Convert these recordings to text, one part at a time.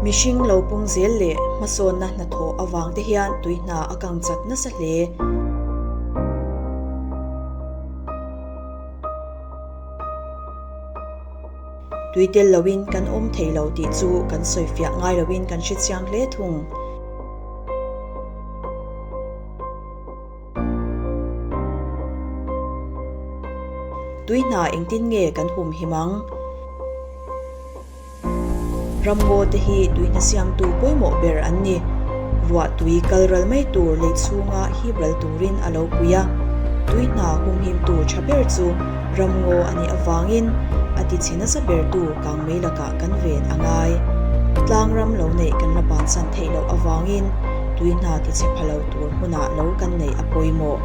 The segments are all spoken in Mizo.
Mihring lo pung zel leh hmasawnna hnathawh avang te hian tui hna a kang chat nasa hle. Tui tel loin kan awm thei lo tih chu kan sawifiah ngai loin kan hre chiang hle thung. Tui hna engtin nge kan humhim ang? Ramngaw te hi tui hna siamtu pawimawh ber an ni. Ruah tui kal ral mai tur lei chhunga hip ral turin a lo pui a. Tui hna humhimtu tha ber chu ramngaw a nih avangin a tichhe nasa bertu kangmei lakah kan ven a ngai. Tlangram lo neih kan la bansan theih loh avangin tui hna tichhe pha lo tur hmunah lo kan neih a pawimawh.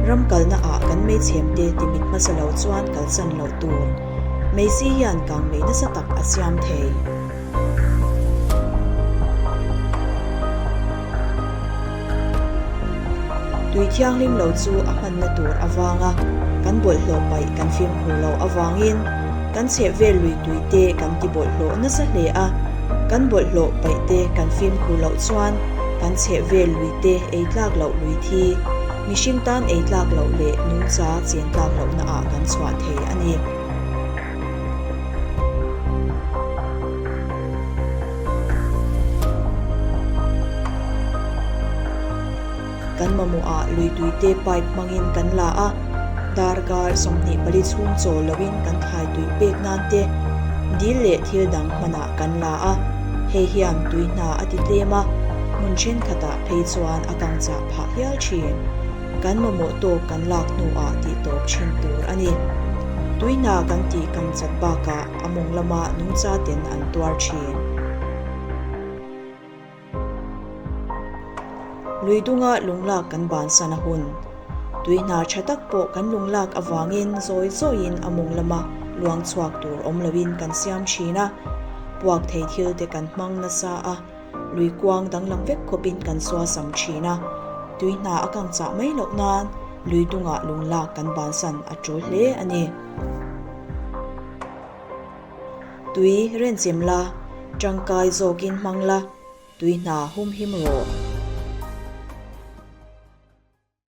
Ram kalna ah kan meichhem te ti mit hmasa lo chuan kalsan loh tur. Meisi hian kang mei nasa tak a siam thei. Tui thianghlim lo chu a hmanna tur avanga kan bawlhhlawh paih kan fimkhur loh avangin kan chhehvel lui tui te kan ti bawlhhlawh nasa hle a, kan bawlhhlawh paih te kan fimkhur loh chuan kan chhehvel lui te ei tlak loh lui thi, mihring tan ei tlak loh leh nungcha chen tlak lohna ah kan chhuah thei a ni. Kan mamawhah lui tuite pipe hmangin kan la a, darkar 24 chhung chawl loin kan thlai tui pek nan te dil leh thil dang hmanah kan la a, hei hian tui hna a ti tlem a, hmun thenkhatah phei chuan a kang chah phah hial thin. Kan mamawh tawk kan lak hnuah tih tawp thin tur a ni. Tui hna kan tih kang chat bakah a mawng lama nungcha ten an tuar thin. Lui dunga lunglak kan bansan a hun. Tui hna tha tak pawh kan lunglak avangin zawi zawiin a mawng lama luang chhuak tur awm loin kan siam thin a, puak thei thil te kan hmang nasa a, lui kuang danglam vek khawpin kan suasam thin a, tui hna a kang chah mai loh nan lui dungah lunglak kan bansan a tul hle a ni. Tui renchem la, tangkai zawkin hmang la, tui hna humhim rawh.